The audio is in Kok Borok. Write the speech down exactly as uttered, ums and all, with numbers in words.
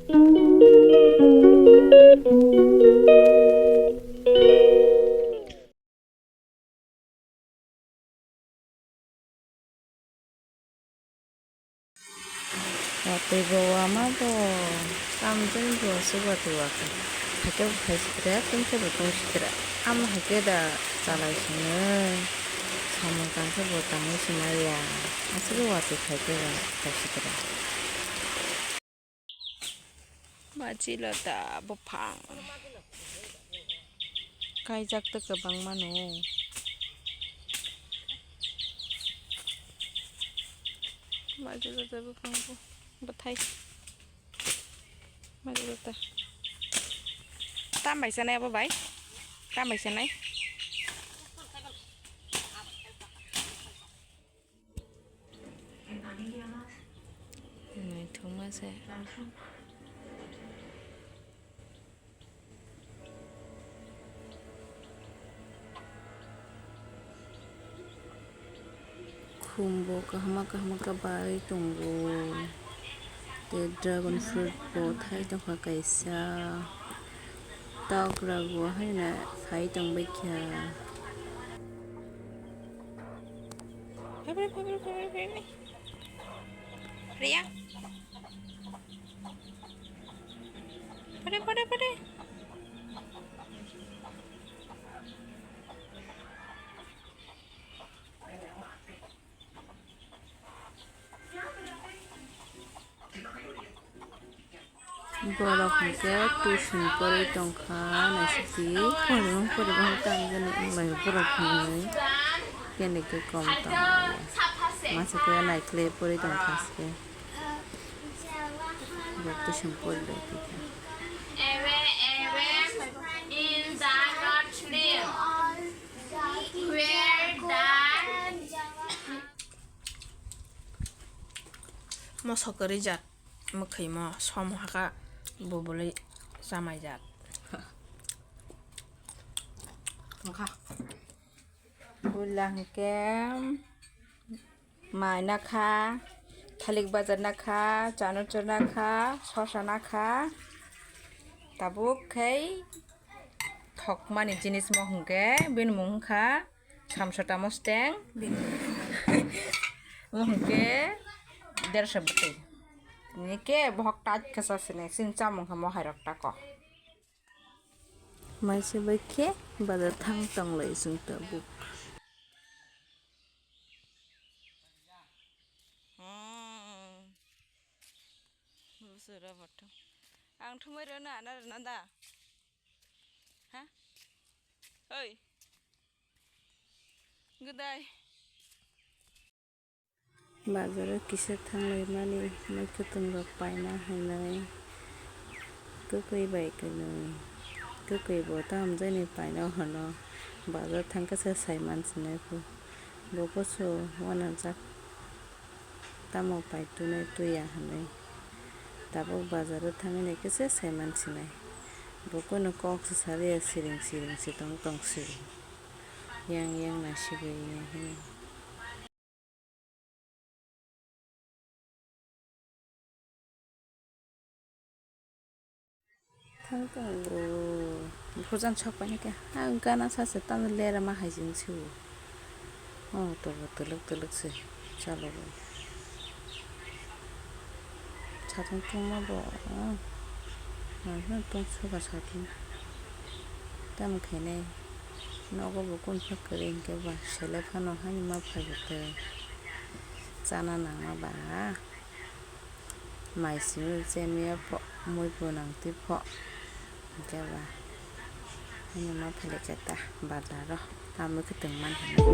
Watwi bo wama bo, tamjani bo se watwi wakha. Hakhe bo khai sitra, tungkhe bo tungsitra. Amo hakhe da chalai swngo. Samung tangkhe bo tangwi swmaiya. Aswk watwi khaikhe bo khai sitra. Majilota buphang kaijak tei kwbangma no. Majilota buphang bo bwthai. Majilota. Tam bai sanai abo bai? Tam bai sanai? Naithokma se. Khum bo kahama kahama khe barwi tongo. Tei dragon fruit bo thai tongkha kaisa. Tok rok bo haino phai tongbaikha. Phai, phai, phai. Riya. Phai, phai, phai. Borok hwnkhe tuition porwi tongkha, naisiki poribong poribong tamjani wnglaio borok hinwi, kene khe kom tonglaio. Masa khe naikhlai porwi tongkha se. Borok tuition porwi tongkha. Moso kwrwi jat. Mwkhwimo som hakha bubulwi chamaijak. Tongkha. Puila hwnkhe mai nakha, thalik bajar nakha, chanachur nakha, sosa nakha. Tabuk khai thokmani jinis mo hwnkhe bini mung wngkha. Samsota mosteng bini omo hwnkhe dersa bwtwi. Tini khe bohok tait khe sa sinai, chini chamung khe mohai rok tako. Maisa bai khe bazar thang tong lai chwng tabuk. Ang thumai rwna ana rwna da? Ha? Oi. Gudai. Bazaro kisa thanglai mani, mai kwtwng rok paina hinwi kwkwi bai kwnwi. Kwkwi bo ta hamjakni paina hwno, bazar thangkhe se sai man sinai phu. Bo kusu uanajak. Tamo pai tunai tuya hinwi tabuk bazaro thangwi naikhe se saiman sinai. Bo kunu kok se saliya, siring siring se tong tong se yang yang naisigwi hinwi. Thang tongo. Bwsajani sok painai khe. Ang gana sacha tamo lera ma hai se wngsi o. O tobo twlwk twlwk se chalogo. Satung tungma bo. Ang tong suka satung. Tamo khainai. Nogo bo kunu kha kwrwi hinkhe ba selai phano hani ma phai bo tei. Chana nangma ba. Mai simi chemiya pho, mui bo nang twi pho. Hinkhe ba, ani ma phai khe ta bazaro, ta mui kwtwng man hinwi.